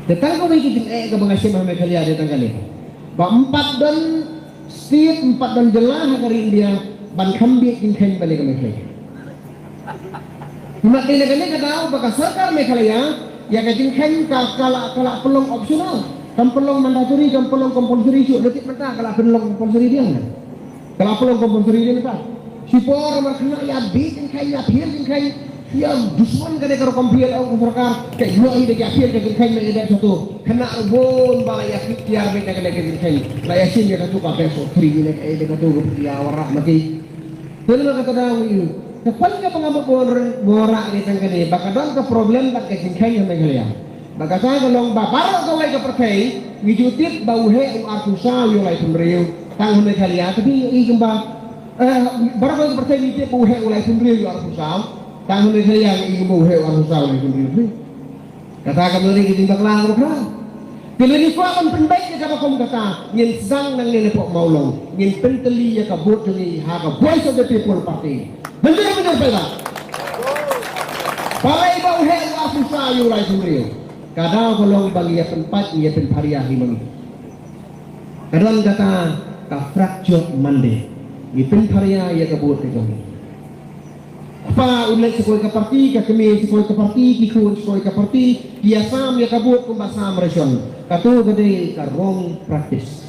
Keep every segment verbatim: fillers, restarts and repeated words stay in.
Te tang kawei ka jingeh kaba nga shem ha Meghalaya dei tang kane. Ba ym pat don state, ym pat don jylla ha ka ri India ban kham bieit jingkheiñ ban leh ka Meghalaya. Hynrei dei na kane ka daw ba ka sorkar Meghalaya ïa ka jingkheiñ ka, ka la, ka la pynlong optional. Kam pynlong mandatory, kam pynlong compulsory shuh, da tip mynta ka la pynlong compulsory biang. Ka la pynlong compulsory biang mynta. Shipor mar khynnah ïa bieit jingkheiñ, ïa phier jingkheiñ, ïa dusmon ka dei ka rukom phier, ong ka sorkar, ka ïoh hi da ïa phier ka jingkheiñ na ïa dep satu. Khynnah ruh bun ba la ïa phier bieit na ka dei ka jingkheiñ. La ïa shim ïa katu ka best of three ne ka dei katu ka ïa wanrah ma ki. Te lada kata daw ngi ïohi, te pan kaba nga mut ban rah, ban rah ïa tang kane ba ka don ka problem bad ka jingkheiñ ha Meghalaya. Ba kata ka long ba baroh kawei ka pyrthei ngi ju tip ba u heh u arphew saw ïa u laiphew hynriew, tang ha Meghalaya te phi ïohi kumba, eh, baroh kawei ka pyrthei ngi tip ba u heh u laiphew hynriew ïa u arphew saw, tang ha Meghalaya ngi ïohi kumba u heh u arphew saw u laiphew hynriew. Kata kam don ka jingbakla kaba khraw. Te lada ngi kwah ban pynbeit ïa kaba kum kata, ngin sdang nangne napoh Mawlong, ngin pyntylli ïa ka vote jong ngi ha ka Voice of the People Party. Mynjur, mynjur paidbah. Balei ba u heh u arphew saw ïa u laiphew hynriew? Ka daw ka long ba ngi ïa pynpait, ngi ïa pynpharia hi ma ngi. Ka don kata ka fractured mandate. Ngi pynpharia ïa ka vote ka jong ngi. Kpa u leit sha kawei ka party, ka kmie sha kawei ka party, ki khun sha kawei ka party, ki ïasam ïa ka vote kumba sam ration. Katu ka dei ka wrong practice.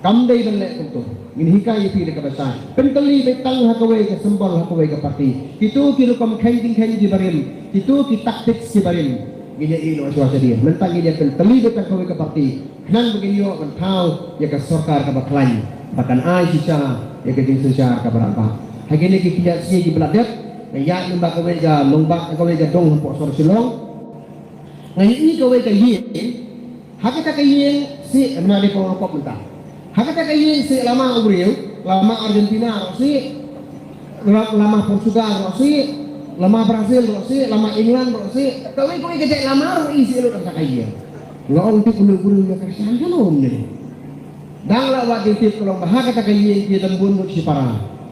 Kam dei ban leh kumtu. Ngin hikai ïa phi da kaba shai. Pyntylli beit tang ha kawei ka symbol, ha kawei ka party. Kitu ki rukom kheiñ jingkheiñ kiba rim, kitu ki tactics kiba rim. Ngin ïa ïeh noh shuwa sha die. Mynta ngin ïa pyntylli beit tang kawei ka party. Khnang ba ngin ïoh ban thaw ïa ka sorkar kaba khlaiñ, ba kan ai shisha ïa ka jingsynshar kaba radbah. Ha kine ki khyndiat sngi kiba la dep, nga ïaid lyngba kawei ka nongbah, kawei ka dong hapoh sor Shillong. Nga ïohi kawei ka ïing, ha kata ka ïing sih, nga dei pynlong pop mynta. Ha kata ka ïing sih lama u briew, lama Argentina ruh sih, la-, lama Portugal ruh sih, lama Brazil ruh sih, lama England ruh sih. Kawei kawei ka jaid lama ruh i sih lut ha kata ka ïing. Nga ong, tip u briew ïa ka shan ka lum ne. Dang la wad jingtip ka long ba ha kata ka ïing ki don bun bun shipara.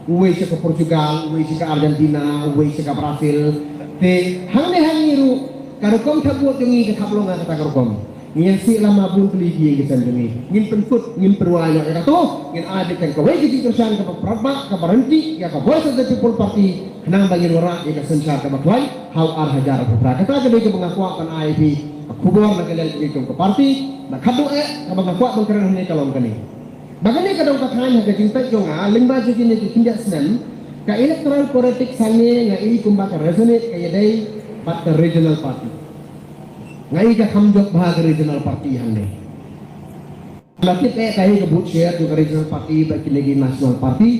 Uwei sha ka Portugal, uwei sha ka Argentina, uwei sha ka Brazil. Te hangne hangne ruh ka rukom thap vote jong ngi ka thap long ha kata ka rukom. Ngi ïa sih lama bun tylli ki ïing ki sem jong ngi. Ngin pynkut, ngin pynwai noh ïa kato, ngin ai beit tang kawei ka jingkyrshan kaba radbah, kaba ryntih ïa ka Voice of the People Party, khnang ba ngin wanrah ïa ka synshar kaba khlaiñ ha u ar hajar arphew phra. Kata ka dei kaba nga kwah ban ai ïa phi ka khubor na ka liang jong ka party. Na khatduh eh kaba nga kwah ban kren hangne ka long kane. Ba kane ka dong ka thaiñ ha ka jingpeit jong nga lyngba jong kine ki khyndiat snem, ka electoral politics hangne nga i kumba ka resonate ka ïadei bad ka regional party. Nga i ka kham jop bha ka regional party hangne. Nga tip eh ka hi ka vote share jong ka regional party bad kine ki national party.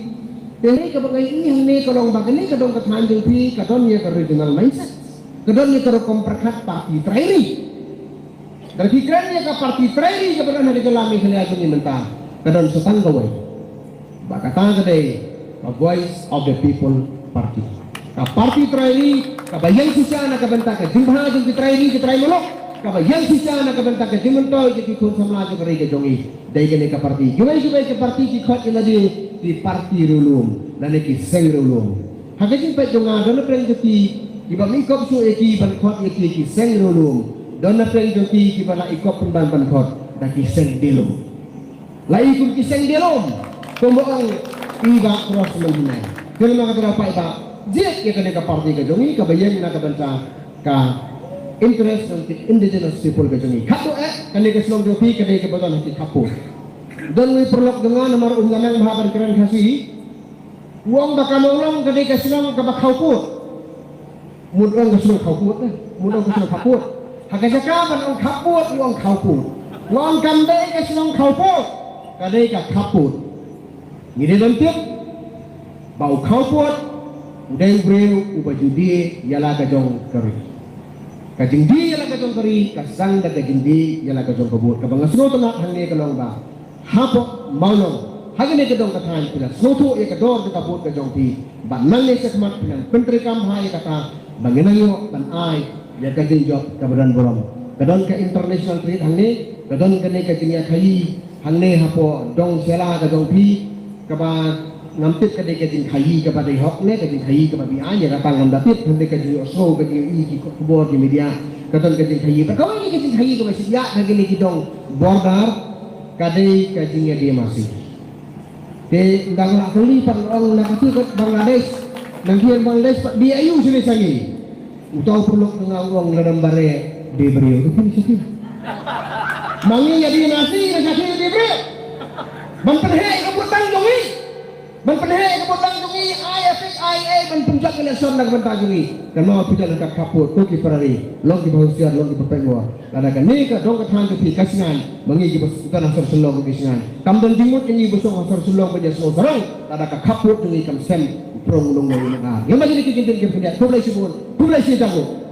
Te hangne kaba nga i hangne ka long ba kane ka dong ka thaiñ jong phi ka don ïa ka regional mindset. Ka don ïa ka rukom pyrkhat party trai ri. Lada phi kren ïa ka party trai ri kaba don ha ka jylla Meghalaya jong ngi mynta, ka don sa tang kawei. Ba kata ka dei ka Voice of the People Party. Ka party trai ri kaba ïeng shisha na ka bynta ka jingbha jong ki trai ri ki trai muluk, kaba ïeng shisha na ka bynta ka jingmyntoi jong ki khun samla jong ka ri ka jong ngi. Dei kane ka party. Kiwei kiwei ki party ki khot ïa lade ki party riewlum lane ki seng riewlum. Ha ka jingpeit jong nga don na pdeng jong ki kiba ym i kop shuh ïa ki ban khot ïa ki ki seng riewlum. Don na pdeng jong ki kiba la i kop pynban ban khot da ki seng dieng lum. La i kum ki seng dieng lum kumba ong i Bah Crossman Hinai. Kane ma ka tnga paidbah, jied ïa kane ka party ka jong ngi kaba ïeng na ka bynta ka interest jong ki indigenous people ka jong ngi. Khatduh eh kane ka shnong jong phi ka dei kaba don ha ki khappud. Don uwei u paralok jong nga namar um nang bha ban kren Khasi. U ong ba ka Mawlong ka dei ka shnong kaba khawpud. Mut ong ka shnong khawpud eh. Mut ong ka shnong khawpud. Ha ka jaka ban ong khawpud, u ong khawpud. U ong kam dei ka shnong khawpud, ka dei ka khappud. Ngi dei ban tip ba u khawpud u dei u briew uba ju die ïa la ka jong ka ri. Ka jingdie ïa la ka jong ka ri ka sdang da ka jingdie ïa la ka jong ka vote. Kaba nga sngewtynnat hangne ka long ba hapoh Mawlong, ha kane ka dong ka thaiñ phi la sngewthuh ïa ka dor jong ka vote ka jong phi. Bad nangne shakhmat phi nang pyntreikam bha ïa kata ba ngin nang ïoh ban ai ïa ka jingjop kaba don burom. Ka don ka international trade hangne, ka don kane ka jingïakhaïi hangne hapoh dong Shella ka jong phi, kaba ngam tip ka dei ka jingkhaïi kaba dei hok ne ka jingkhaïi kaba beaiñ, ïa kata ngam da tip, hynrei ka jingïohsngew, ka jingïohi ki khubor ki media. Ka don ka jingkhaïi. Bad kawei ka jingkhaïi kaba shah ïa ka kine ki dong border ka dei ka jingïadie masi. Te ynda nga la kylli pat nga ong na kata ka Bangladesh, nang kian Bangladesh pat dei aïu shane sha ngi. Uta u paralok nga ong lada ym bare dei briew. Te kine sha ki. Ma ngi ïadie masi na sha ki dei briew. Ban pynheh ka butang jong ngi. Ban pynheh ka butang jong ngi, ai ha pit ai ei ban pynjot ka election na ka bynta jong ngi. Ka nongpynjot ka khappud, ko ki para ri, long kiba husiar, long kiba pynbor. Lada kane ka dong ka thaiñ jong phi ka sngan, ma ngi kiba don ha sor Shillong ki sngan. Kam don jingmut ïa ngi ba shong ha sor Shillong ban ïasngew sarong, lada ka khappud jong ngi kam sem u prong u nongwei u nongar. Ngim ai kine ki jingtip ki pynïaid. Khublei shibun, khublei shibun.